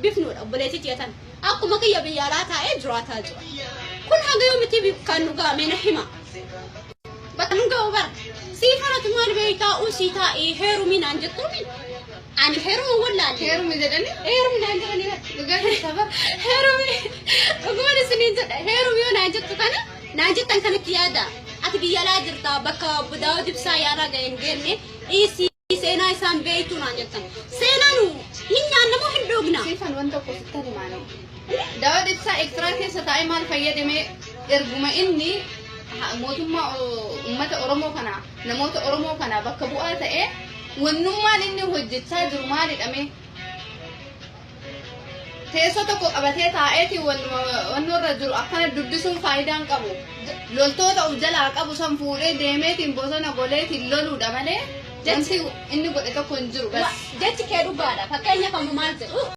Bifnuudha obboleettii tiyya tana. Akkuma kiyya biyya alaa taa'ee jiraataa jira. Kun haga yoomitti kan nu ga'a mee na hima. Bakka nu ga'u bara. Sii faratu maal beektaa usii taa'ii heerumii naan jettuumi. Ani heeruma wallaalle. Heerumi jedhani? Heerumi naan jedhanii bara. Dhugaa keessa bara. Heerumi dhugumaan isiniin jedha heerumi yoo naan jettu kana naan jettan kanatti yaada. Ati biyya alaa jirta bakka obbo Daawud Ibsaa yaalaa ga'e hin geenne dhiisii seenaa isaan beektuu naan jettan. Seenaa nu hin nyaanna moo hin dhugna? Siifan waan tokko sittan himaane. Daawud Ibsaa Eertiraa keessa taa'ee maal fayyadame erguma inni mootummaa uummata Oromoo kana namoota Oromoo kana bakka bu'aa ta'ee wannummaan inni hojjechaa jiru maalidha mee? Teessoo tokko qabatee taa'eeti wannoo irra jiru akkana dubbisuun faayidaan qabu. Loltoota of jalaa qabu san fuudhee deemeetiin bosona goleetiin loluudha malee wanti inni godhe tokko hin jiru bas. Jechi kee dhugaadha. Fakkeenyaaf amma maal jedhu?